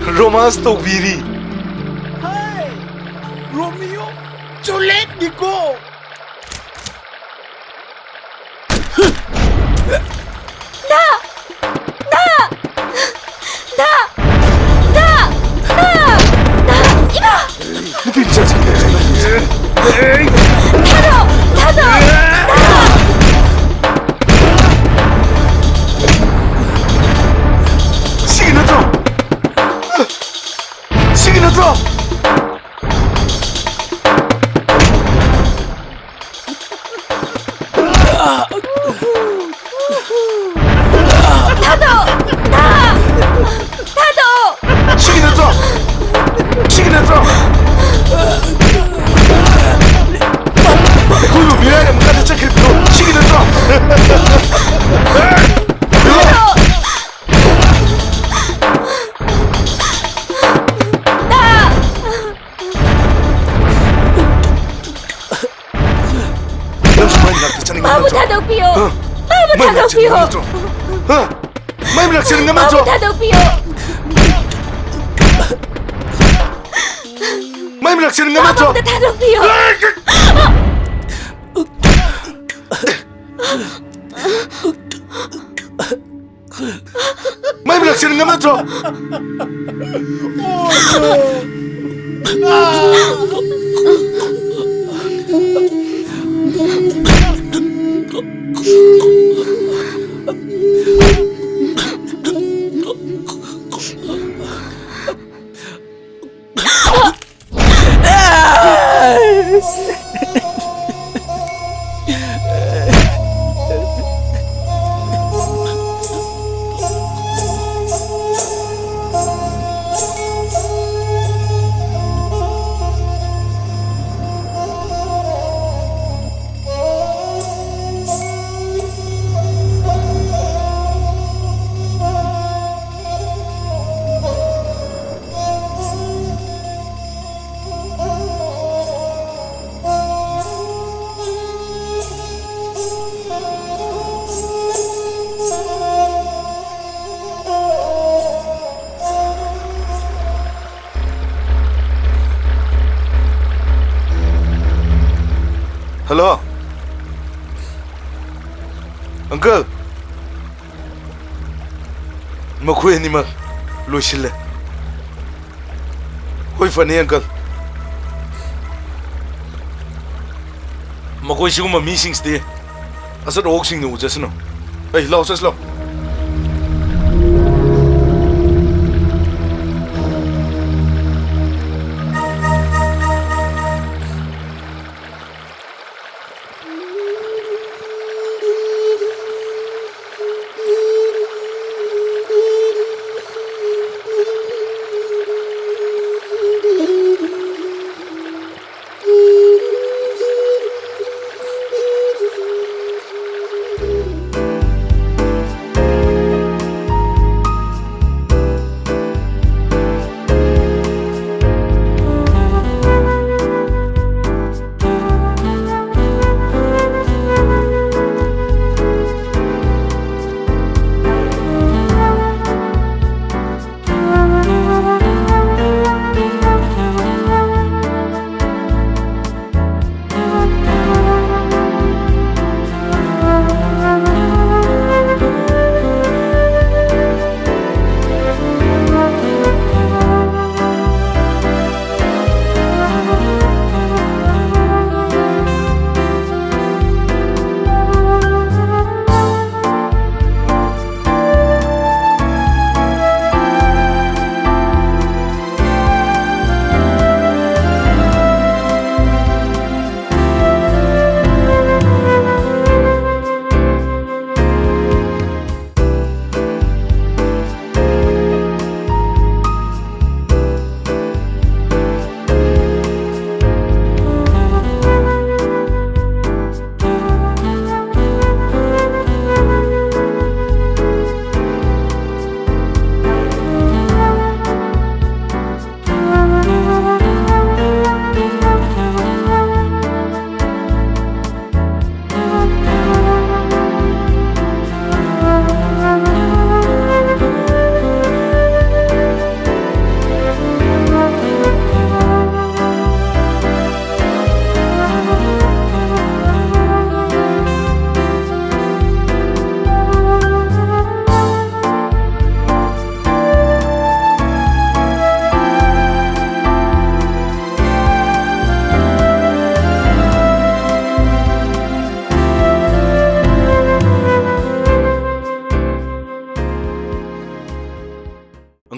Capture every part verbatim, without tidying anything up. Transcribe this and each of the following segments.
Romance ꯇꯧꯕꯤꯔꯤ꯫ ꯍꯥꯏ, ꯔꯣꯃꯤꯌꯣ ꯖꯨꯂꯤꯌꯦꯠꯅꯤꯀꯣ꯫ ꯅꯥ! ꯅꯥ! ꯅꯥ! ꯅꯥ! ꯅꯥ! ꯅꯥ! ꯏꯃꯥ! ꯅꯨꯄꯤ ꯃꯆꯥꯁꯤꯡ꯫ ꯊꯥꯗꯣꯛ! ꯊꯥꯗꯣꯛ! ꯅꯥ! ꯁꯤꯒꯤ ꯅꯠꯇ꯭ꯔꯣ? ꯁꯤꯒꯤ ꯅꯠꯇ꯭ꯔꯣ? ꯊꯥꯗꯣꯛ! ꯊꯥ-, ꯊꯥꯗꯣꯛ! ꯁꯤꯒꯤ ꯅꯠꯇ꯭ꯔꯣ? ꯁꯤꯒꯤ ꯅꯠꯇ꯭ꯔꯣ? ꯑꯩꯈꯣꯏꯕꯨ ꯃꯤꯔꯥꯏꯅ ꯃꯈꯥꯗ ꯆꯠꯈ꯭ꯔꯤꯕꯗꯣ ꯁꯤꯒꯤ ꯅꯠꯇ꯭ꯔꯣ? ꯊꯥꯗꯣꯛ! ꯅꯪꯁꯨ ꯃꯩ ꯃꯅꯥꯛꯇ ꯆꯠꯅꯤꯡꯕ ꯃꯥꯕꯨ ꯅꯠꯇ꯭ꯔꯣ? ꯊꯥꯗꯣꯛꯄꯤꯌꯨ! ꯍꯥ? ꯃꯥꯕꯨ ꯃꯩ ꯃꯅꯥꯛ ꯊꯥꯗꯣꯛꯄꯤꯌꯨ! ꯆꯠꯅꯤꯡꯕ ꯅꯠꯇ꯭ꯔꯣ? ꯍꯥ? ꯃꯩ ꯃꯅꯥꯛ ꯆꯠꯅꯤꯡꯕ ꯃꯥꯕꯨ ꯅꯠꯇ꯭ꯔꯣ? ꯊꯥꯗꯣꯛꯄꯤꯌꯨ! ꯃꯩ ꯃꯅꯥꯛ ꯆꯠꯅꯤꯡꯕ ꯃꯥꯕꯨ ꯅꯠꯇ꯭ꯔꯣ? ꯑꯝꯇ ꯊꯥꯗꯣꯛꯄꯤꯌꯨ! ꯃꯩ ꯃꯅꯥꯛ ꯆꯠꯅꯤꯡꯕ ꯅꯠꯇ꯭ꯔꯣ? ꯍꯜꯂꯣ, ꯑꯪꯀꯜ꯫ ꯃꯈꯣꯏ ꯑꯅꯤꯃꯛ ꯂꯣꯏꯁꯤꯜꯂꯦ꯫ ꯍꯣꯏ, ꯐꯅꯤ, ꯑꯪꯀꯜ꯫ ꯃꯈꯣꯏ ꯁꯤꯒꯨꯝꯕ ꯃꯤꯁꯤꯡꯁꯤꯗꯤ ꯑꯆꯠ ꯑꯋꯣꯛꯁꯤꯡꯅ ꯎꯖꯁꯅꯨ꯫ ꯑꯩ, ꯂꯥꯎ, ꯆꯠꯁꯤ ꯂꯥꯎ꯫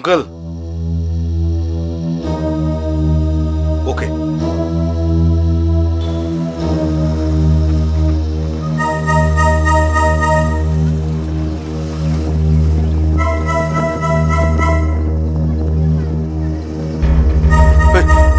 ꯑꯪꯀꯜ꯫ ꯑꯣꯀꯦ꯫ ꯍꯦ꯫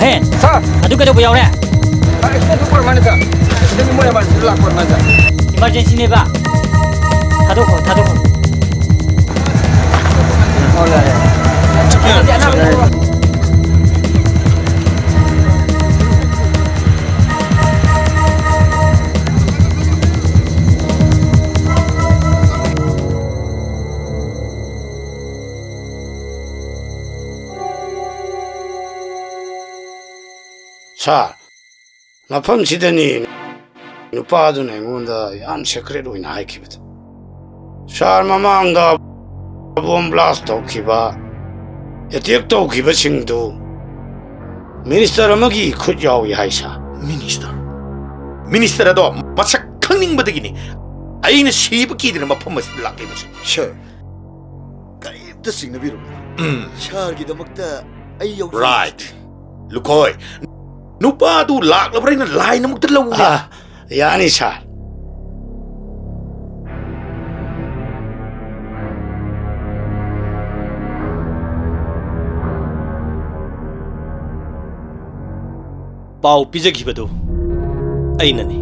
ꯍꯦ, ꯁꯥꯔ! ꯑꯗꯨ ꯀꯩꯗꯧꯕ ꯌꯥꯎꯔꯦ? ꯁꯥꯔ, ꯑꯦꯛꯁꯤꯗꯦꯟ ꯊꯣꯛꯄ ꯑꯣꯏꯔ ꯃꯥꯜꯂꯦ, ꯁꯥꯔ꯫ ꯑꯦꯛꯁꯤꯗꯦꯟꯒꯤ ꯃꯣꯏ ꯑꯦꯃꯥꯔꯖꯦꯟꯁꯤꯗ ꯂꯥꯛꯄ ꯑꯣꯏꯔ ꯃꯥꯜꯂꯦ, ꯁꯥꯔ꯫ ꯏꯃꯥꯔꯖꯦꯟꯁꯤꯅꯦꯕ꯫ ꯊꯥꯗꯣꯛꯈꯣ, ꯊꯥꯗꯣꯛꯈꯣ꯫ ꯑꯣ, ꯌꯥꯔꯦ, ꯌꯥꯔꯦ꯫ ꯁꯥꯔ, ꯃꯐꯝꯁꯤꯗꯅꯤ ꯅꯨꯄꯥꯗꯨꯅ ꯑꯩꯉꯣꯟꯗ ꯌꯥꯝ ꯁꯦꯀ꯭ꯔꯦꯠ ꯑꯣꯏꯅ ꯍꯥꯏꯈꯤꯕꯗꯣ꯫ ꯁꯥꯔ, ꯃꯃꯥꯡꯗ ꯕꯣꯝ ꯕ꯭ꯂꯥꯁ ꯇꯧꯈꯤꯕ, ꯑꯦꯇꯦꯛ ꯇꯧꯈꯤꯕꯁꯤꯡꯗꯨ ꯃꯤꯅꯤꯁꯇꯔ ꯑꯃꯒꯤ ꯈꯨꯠ ꯌꯥꯎꯏ ꯍꯥꯏ, ꯁꯥꯔ꯫ ꯃꯤꯅꯤꯁꯇꯔ? ꯃꯤꯅꯤꯁꯇꯔ ꯑꯗꯣ ꯃꯁꯛ ꯈꯪꯅꯤꯡꯕꯗꯒꯤꯅꯤ ꯑꯩꯅ ꯁꯤꯕ ꯀꯤꯗꯅ ꯃꯐꯝ ꯑꯁꯤꯗ ꯂꯥꯛꯂꯤꯕꯁꯤ꯫ ꯁꯥꯔ, ꯀꯔꯤꯝꯇ ꯆꯤꯡꯅꯕꯤꯔꯨꯅꯨ꯫ ꯎꯝ꯫ ꯁꯥꯔꯒꯤꯗꯃꯛꯇ ꯑꯩ ꯌꯥꯎꯖꯔꯤꯕꯁꯤꯗꯤ꯫ ꯔꯥꯏꯠ꯫ ꯂꯨꯈꯣꯏ, ꯅꯨꯄꯥꯗꯨ ꯂꯥꯛꯂꯕ꯭ꯔꯥ ꯍꯥꯏꯅ ꯂꯥꯏꯟ ꯑꯃꯨꯛꯇ ꯂꯧꯅꯦ꯫ ꯑꯥ, ꯌꯥꯅꯤ, ꯁꯥꯔ꯫ ꯄꯥꯎ ꯄꯤꯖꯈꯤꯕꯗꯨ ꯑꯩꯅꯅꯤ꯫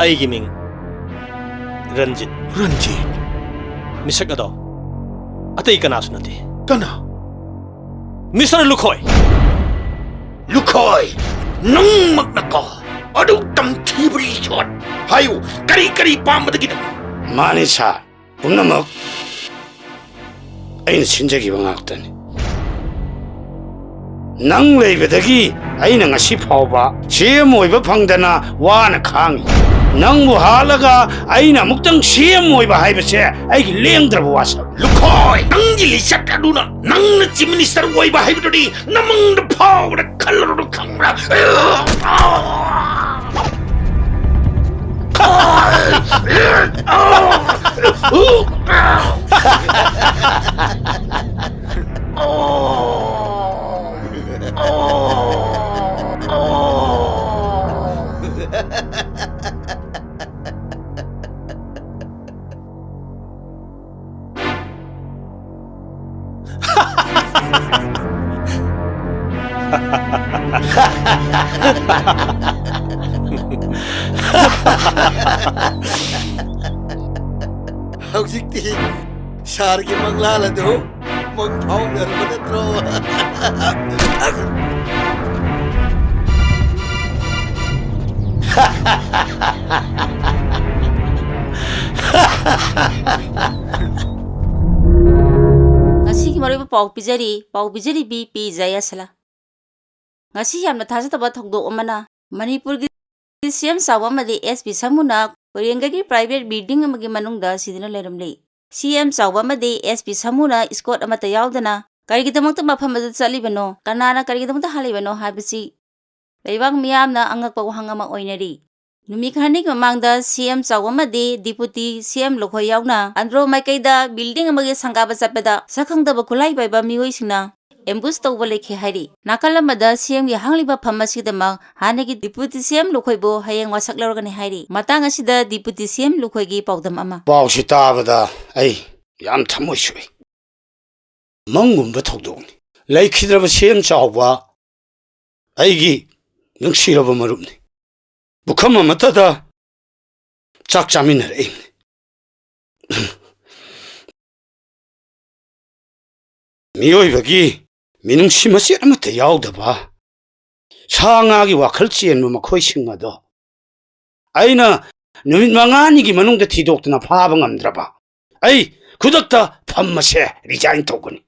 ꯑꯩꯒꯤ ꯃꯤꯡ ꯔꯟꯖꯤꯠ꯫ ꯔꯟꯖꯤꯠ? ꯃꯤꯁꯛ ꯑꯗꯣ ꯑꯇꯩ ꯀꯅꯥꯁꯨ ꯅꯠꯇꯦ꯫ ꯀꯅꯥ? ꯃꯤꯁꯇꯔ ꯂꯨꯈꯣꯏ꯫ ꯂꯨꯈꯣꯏ, ꯅꯪꯃꯛꯅꯀꯣ? ꯑꯗꯨ ꯇꯝꯊꯤꯕ ꯔꯤꯁꯣꯠ꯫ ꯍꯥꯏꯌꯨ, ꯀꯔꯤ ꯀꯔꯤ ꯄꯥꯝꯕꯗꯒꯤꯅꯣ? ꯃꯥꯅꯤ, ꯁꯥꯔ꯫ ꯄꯨꯝꯅꯃꯛ ꯑꯩꯅ ꯁꯤꯟꯖꯈꯤꯕ ꯉꯥꯛꯇꯅꯤ꯫ ꯅꯪ ꯂꯩꯕꯗꯒꯤ ꯑꯩꯅ ꯉꯁꯤ ꯐꯥꯎꯕ ꯁꯤ ꯑꯦꯝ ꯑꯣꯏꯕ ꯐꯪꯗꯅ ꯋꯥꯅ ꯈꯥꯡꯉꯤ꯫ ꯅꯪꯕꯨ ꯍꯥꯠꯂꯒ ꯑꯩꯅ ꯑꯃꯨꯛꯇꯪ ꯁꯤ ꯑꯦꯝ ꯑꯣꯏꯕ ꯍꯥꯏꯕꯁꯦ ꯑꯩꯒꯤ ꯂꯦꯡꯗ꯭ꯔꯕ ꯋꯥꯁꯛꯅꯤ꯫ ꯂꯨꯈꯣꯏ, ꯅꯪꯒꯤ ꯂꯤꯆꯠ ꯑꯗꯨꯅ ꯅꯪꯅ ꯆꯤꯐ ꯃꯤꯅꯤꯁꯇꯔ ꯑꯣꯏꯕ ꯍꯥꯏꯕꯗꯨꯗꯤ ꯅꯃꯪꯗ ꯐꯥꯎꯕꯗ ꯈꯜꯂꯨꯔꯅꯨ, ꯈꯪꯕ꯭ꯔꯥ? ꯍꯧꯖꯤꯛꯇꯤ ꯁꯥꯔꯒꯤ ꯃꯪꯂꯥꯟ ꯑꯗꯨ ꯃꯪ ꯐꯥꯎꯅꯔꯕ ꯅꯠꯇ꯭ꯔꯣ? ꯉꯁꯤꯒꯤ ꯃꯔꯨꯑꯣꯏꯕ ꯄꯥꯎ ꯄꯤꯖꯔꯤ, ꯄꯥꯎ ꯄꯤꯖꯔꯤꯕꯤ ꯄꯤ ꯖꯌꯁꯂꯥ꯫ ꯉꯁꯤ ꯌꯥꯝꯅ ꯊꯥꯖꯗꯕ ꯊꯧꯗꯣꯛ ꯑꯃꯅ ꯃꯅꯤꯄꯨꯔꯒꯤ ꯁꯤ ꯑꯦꯝ ꯆꯥꯎꯕ ꯑꯃꯗꯤ ꯑꯦꯁ ꯄꯤ ꯁꯥꯃꯨꯅ ꯀꯣꯏꯔꯦꯡꯒꯩꯒꯤ private building ꯑꯃꯒꯤ ꯃꯅꯨꯡꯗ ꯁꯤꯗꯨꯅ ꯂꯩꯔꯝꯂꯤ꯫ ꯁꯤ ꯑꯦꯝ ꯆꯥꯎꯕ ꯑꯃꯗꯤ ꯑꯦꯁ ꯄꯤ ꯁꯥꯃꯨꯅ escort ꯑꯃꯠꯇ ꯌꯥꯎꯗꯅ ꯀꯔꯤꯒꯤꯗꯃꯛꯇ ꯃꯐꯝ ꯑꯗꯨꯗ ꯆꯠꯂꯤꯕꯅꯣ, ꯀꯅꯥꯅ ꯀꯔꯤꯒꯤꯗꯃꯛꯇ ꯍꯜꯂꯤꯕꯅꯣ ꯍꯥꯏꯕꯁꯤ ꯂꯩꯕꯥꯛ ꯃꯤꯌꯥꯝꯅ ꯑꯉꯛꯄ ꯋꯥꯍꯪ ꯑꯃ ꯑꯣꯏꯅꯔꯤ꯫ ꯅꯨꯃꯤꯠ ꯈꯔꯅꯤꯒꯤ ꯃꯃꯥꯡꯗ ꯁꯤ ꯑꯦꯝ ꯆꯥꯎꯕ ꯑꯃꯗꯤ deputy ꯁꯤ ꯑꯦꯝ ꯂꯨꯈꯣꯏ ꯌꯥꯎꯅ ꯑꯟꯗ꯭ꯔꯣ ꯃꯥꯏꯀꯩꯗ building ꯑꯃꯒꯤ ꯁꯪꯒꯥꯕ ꯆꯠꯄꯗ ꯁꯛꯈꯪꯗꯕ ꯈꯨꯠꯂꯥꯏ ꯄꯥꯏꯕ ꯃꯤꯑꯣꯏꯁꯤꯡꯅ ambush ꯇꯧꯕ ꯂꯩꯈꯤ ꯍꯥꯏꯔꯤ꯫ ꯅꯥꯀꯜ ꯑꯃꯗ ꯁꯤ ꯑꯦꯝꯒꯤ ꯍꯥꯡꯂꯤꯕ ꯐꯝ ꯑꯁꯤꯗꯃꯛ ꯍꯥꯟꯅꯒꯤ deputy ꯁꯤ ꯑꯦꯝ ꯂꯨꯈꯣꯏꯕꯨ ꯍꯌꯦꯡ ꯋꯥꯁꯛ ꯂꯧꯔꯒꯅꯤ ꯍꯥꯏꯔꯤ꯫ ꯃꯇꯥꯡ ꯑꯁꯤꯗ deputy ꯁꯤ ꯑꯦꯝ ꯂꯨꯈꯣꯏꯒꯤ ꯄꯥꯎꯗꯝ ꯑꯃ꯫ ꯄꯥꯎꯁꯤ ꯇꯥꯕꯗ ꯑꯩ ꯌꯥꯝ ꯊꯃꯣꯏ ꯁꯣꯛꯏ꯫ ꯃꯪꯒꯨꯝꯕ ꯊꯧꯗꯣꯛꯅꯤ꯫ ꯂꯩꯈꯤꯗ꯭ꯔꯕ ꯁꯤ ꯑꯦꯝ ꯆꯥꯎꯕ ꯑꯩꯒꯤ ꯅꯨꯡꯁꯤꯔꯕ ꯃꯔꯨꯞꯅꯤ꯫ ꯄꯨꯈꯝ ꯑꯃꯠꯇꯗ ꯆꯥꯛ ꯆꯥꯃꯤꯟꯅꯔꯛꯏꯕꯅꯤ꯫ ꯃꯤꯑꯣꯏꯕꯒꯤ ꯃꯤꯅꯨꯡꯁꯤ ꯃꯆꯦꯠ ꯑꯃꯠꯇ ꯌꯥꯎꯗꯕ ꯁꯥ ꯉꯥꯒꯤ ꯋꯥꯈꯜ ꯆꯦꯟꯕ ꯃꯈꯣꯏꯁꯤꯡ ꯑꯗꯣ ꯑꯩꯅ ꯅꯨꯃꯤꯠ ꯃꯉꯥꯅꯤꯒꯤ ꯃꯅꯨꯡꯗ ꯊꯤꯗꯣꯛꯇꯨꯅ ꯐꯥꯕ ꯉꯝꯗ꯭ꯔꯕ ꯑꯩ ꯈꯨꯗꯛꯇ ꯐꯝ ꯑꯁꯦ resign ꯇꯧꯒꯅꯤ꯫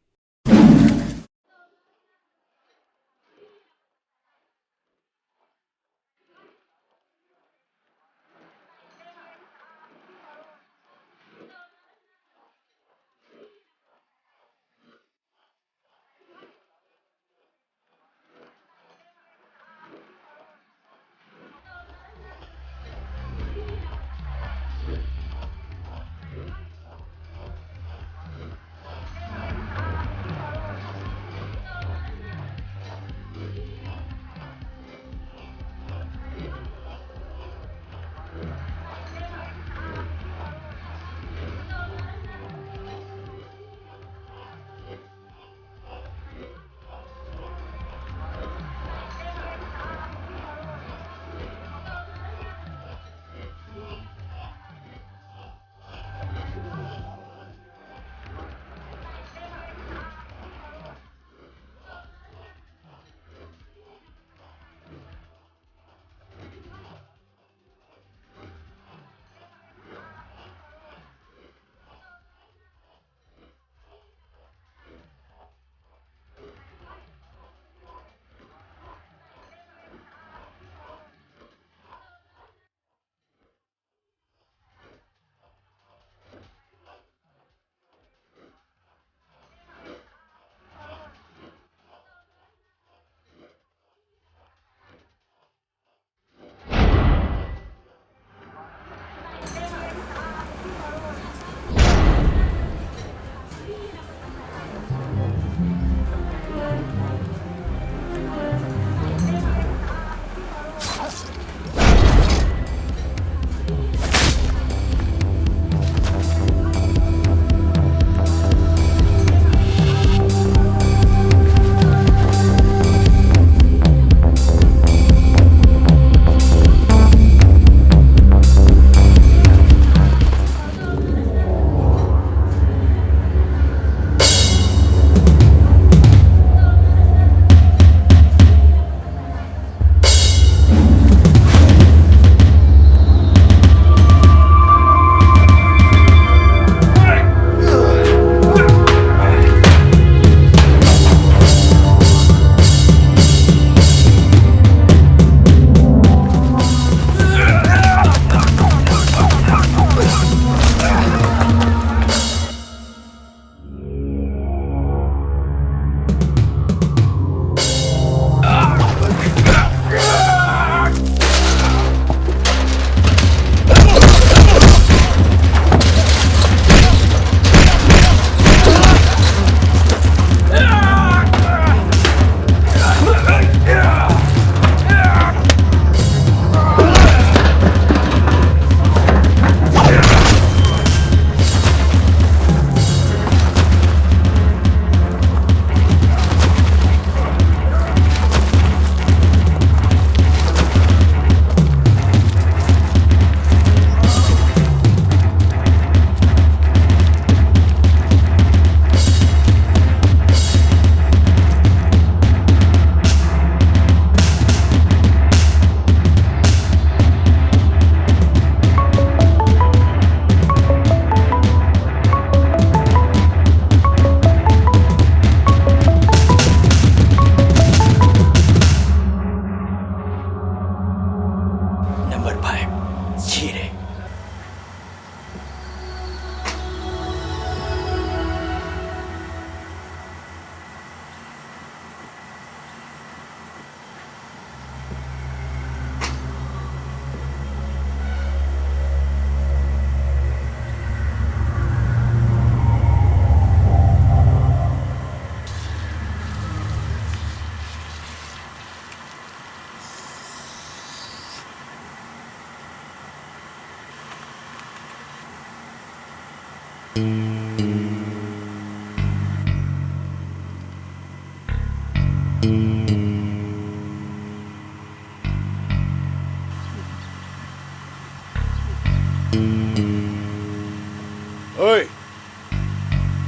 ꯑꯣꯏ,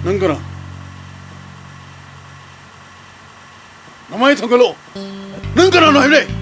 ꯅꯪ ꯀꯅꯥ? ꯅꯃꯥꯏ ꯊꯥꯡꯒꯠꯂꯣ꯫ ꯅꯪ ꯀꯅꯥꯅꯣ ꯍꯥꯏꯕꯅꯦ?